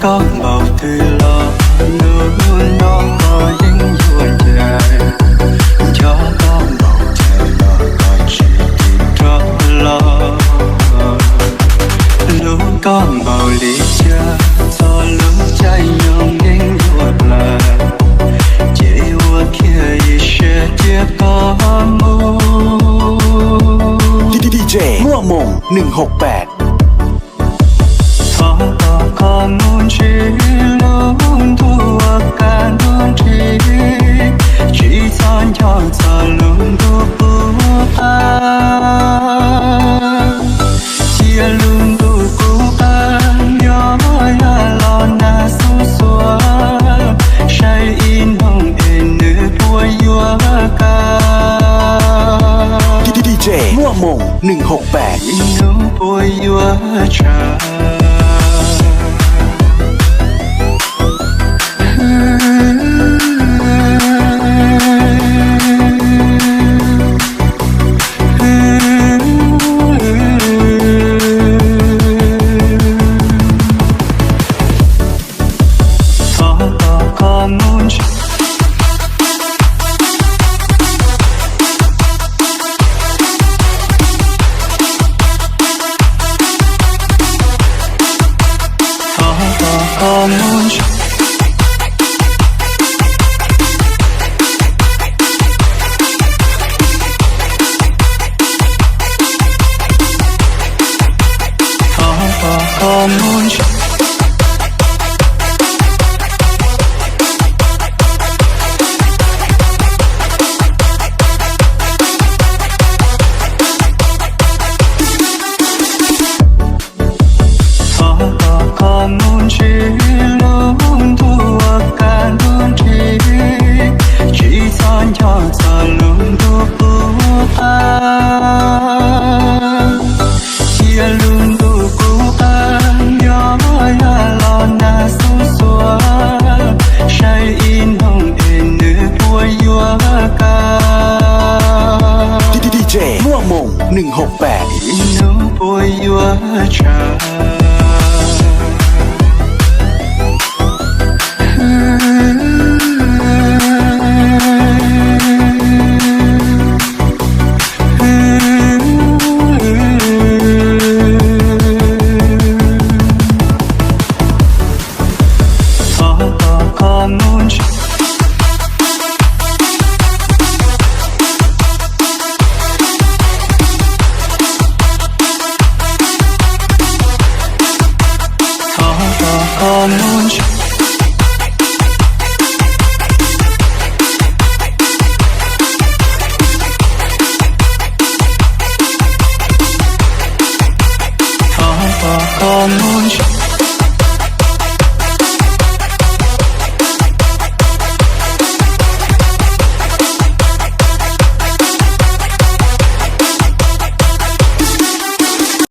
Koj npaum twg los hnub no koj yeej yuav ncaim, nco koj npaum cas los koj tsis tim rov los. Hlub koj npaum li cas txog lub caij nyoog yeej yuav plawg, ces ua kiag ib siab cia koj mus. D J Muaj Moosหนึ่งหกแปด. Thov kom koj mus ntsib lub ntuj uas kaj ntug nrig, tsis txhob nco txog lub ntuj qub qab, cia lub ntuj qub qab nyob los nag xuj xuav, saib ib hnub es nws puas yuav kaj. D J Muaj Moosหนึ่งหกแปด. Ib hnub puas yuav tshwm. Thov kom koj mus ntsib Thov kom koj mus ntsib lub ntuj uas kaj ntug nrig, tsis txhob nco txog lub ntuj qub qab, cia lub ntuj qub qab nyob los nag xuj xuav, saib ib hnub es nws puas yuav kaj. D J Muaj Moosหนึ่งหกแปด. Ib hnub puas yuav tshwm. Thov kom koj mus ntsib Thov kom koj mus ntsib. Thov kom koj mus ntsib.